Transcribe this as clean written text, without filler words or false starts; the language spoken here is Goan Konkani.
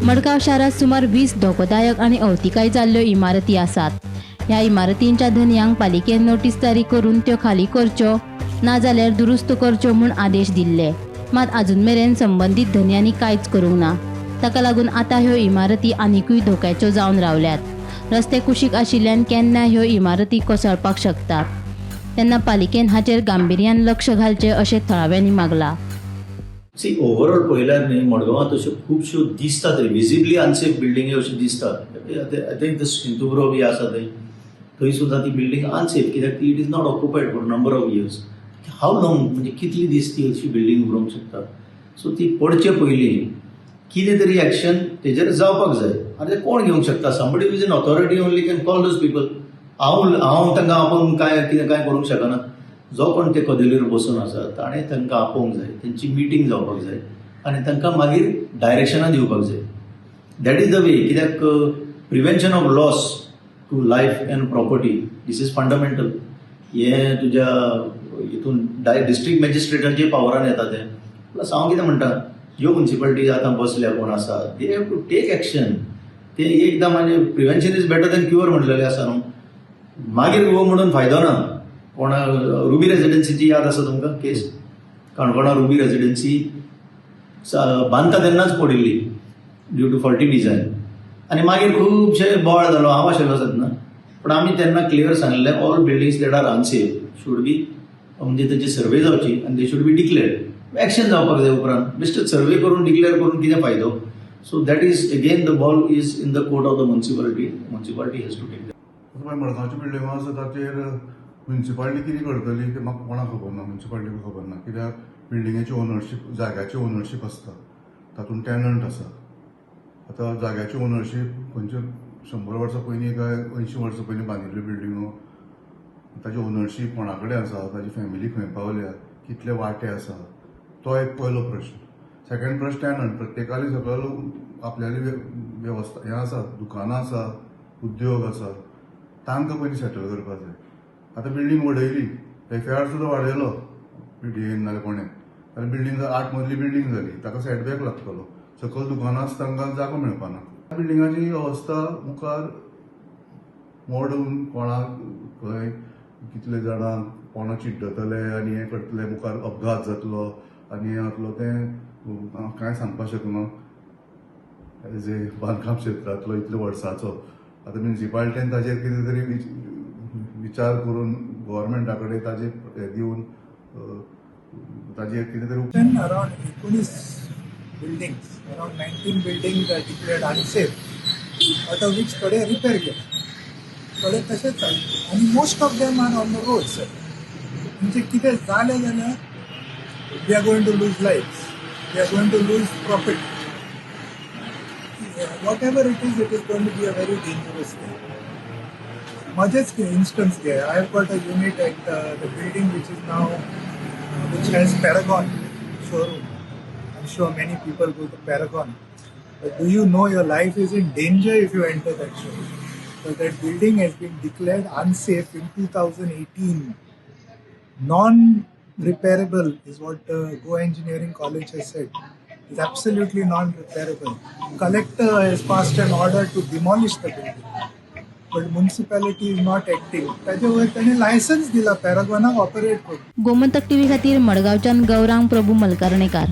मडगांव शारांत सुमार 20 धोकोदायक आनी अवतिकाय जाल्ल्यो इमारती आसात. ह्या इमारतींच्या धनयांक पालिकेन नोटीस जारी करून त्यो खाली करच्यो नाजाल्यार दुरुस्त करच्यो म्हूण आदेश दिल्ले. मात आजून मेरेन संबंदीत धनयांनी कांयच करूंक ना. ताका लागून आतां ह्यो इमारती आनिकूय धोक्याच्यो जावन रावल्यात. रस्ते कुशीक आशिल्ल्यान केन्ना ह्यो इमारती कोसळपाक शकतात. तेन्ना पालिकेन हाचेर गांभिर्यान लक्ष घालचें अशें थळाव्यांनी मागलां. सी, ओवरऑल पळयल्यार न्ही, मडगांवां तश्यो खुबश्यो दिसता तरी विजिबली अनसेफ बिल्डिंगी अश्यो दिसतात. I think शिंतुब्रो बी आसा थंय, थंय सुद्दां ती बिल्डींग अनसेफ, कित्याक ती it is not occupied for number of years. How long, म्हणजे कितली दीस ती अशी बिल्डींग उरोंक शकता? सो ती पडचे पयलीं कितें तरी एक्शन तेजेर जावपाक जाय आनी तें कोण घेवंक शकता? Somebody with an authority only can call those people. हांव तांकां आपोवन काय कितें काय करूंक शकना. जो कोण ते कदेलीर बसून आसा, ताणें तांकां आपोवंक जाय, तेंची मिटींग जावपाक जाय आनी तांकां मागीर डायरेक्शनां दिवपाक जाय. That is the way, कित्याक prevention of loss to life and property, this is fundamental. हें तुज्या हितून डिस्ट्रिक्ट मॅजिस्ट्रेटाचे पावरान येता तें. प्लस हांव कितें म्हणटा, ह्यो मुन्सिपालिटी आतां बसल्या कोण आसा, they have to take action. ते एकदां म्हणजे prevention is better than cure म्हणलेलें आसा न्हू. मागीर गो म्हणून फायदो ना. कोणा रुबी रेजिडेन्सीची याद आसा तुमकां केस? काणकोणा रुबी रेजिडेन्सी बांदता तेन्नाच पडिल्ली ड्यू टू फॉल्टी डिझायन आनी मागीर खुबशे बोवाळ जालो. हांव आशिल्लो तेन्ना, पूण आमी तेन्ना क्लियर सांगलें, all buildings that are unsafe should be, म्हणजे तेची सर्वे जावची आनी they should be declared. Action जावपाक जाय उपरांत. बेश्टेच सर्वे करून डिक्लेअर करून कितें फायदो? So that is again, the ball is in the court of the municipality. Municipality has to take. आतां मागीर मडगांवच्यो बिल्डिंगो आसा, ताचेर म्युन्सिपालिटी कितें करतली तें म्हाका कोणाक खबर ना, म्युन्सिपालिटीक खबर ना. कित्याक बिल्डिंगेची ओनरशीप, जाग्याची ओनरशीप आसता, तातूंत टॅनंट आसा. आतां जाग्याची ओनरशीप खंयचे 100 वर्सां पयलीं काय 80 वर्सां पयलीं बांदिल्ल्यो बिल्डिंगो, ताची ओनरशीप कोणा कडेन आसा, ताजी फॅमिली खंय पावल्या, कितले वांटे आसा, तो एक पयलो प्रश्न. सेकंड प्रश्न, टॅनंट. प्रत्येकाली सकयल आपल्याली वेवस्था हें आसा, दुकानां आसा, उद्योग आसा, तांकां पयलीं सेटल करपाक जाय. आतां बिल्डींग वडयली, एफआर सुद्दां वाडयलो पीडीएन नाल्यार कोणें जाल्यार, बिल्डींग आठ मजली बिल्डींग जाली, ताका सेटबॅक लागतलो. सकयल दुकानां आसा, तांकां जागो मेळपाना. बिल्डिंगाची अवस्था मुखार मोडून कोणाक खंय कितले जाणां कोणा चिड्डतले आनी हें करतले, मुखार अपघात जातलो आनी हें जातलो, तें हांव कांय सांगपाक शकना एज ए बांदकाम क्षेत्रांतलो इतले वर्साचो. आतां म्युन्सिपालिटीन ताजेर कितें तरी विचार करून गोवोरमेंटा कडेन ताजेर हें दिवन ताजेर कितें तरी Then around 19 buildings, around 19 buildings are declared unsafe, out of which थोडे रिपेअर केले, थोडे तशेंच चालू आनी most of them are on the road sir. म्हणजे कितें जालें जाल्यार we are going to lose life, we are going to lose profit, whatever it is, it is going to be a very dangerous thing. म्हजेच इन्स्टन्स घे, I have got a unit at the building which is now, which has Paragon showroom. I'm sure many people go to Paragon. But do you know your life is in danger if you enter that showroom? So that building has been declared unsafe in 2018. Non-repairable is what the Goa Engineering College has said. It's absolutely non-repairable. Collector has passed an order to demolish the building. But municipality is not acting. ताजे वयर ताणें लायसन्स दिला पॅरागॉनाक ऑपरेट करून. गोमंतक टीव्ही खातीर मडगांवच्यान गौरांग प्रभू मलकर्णेकार.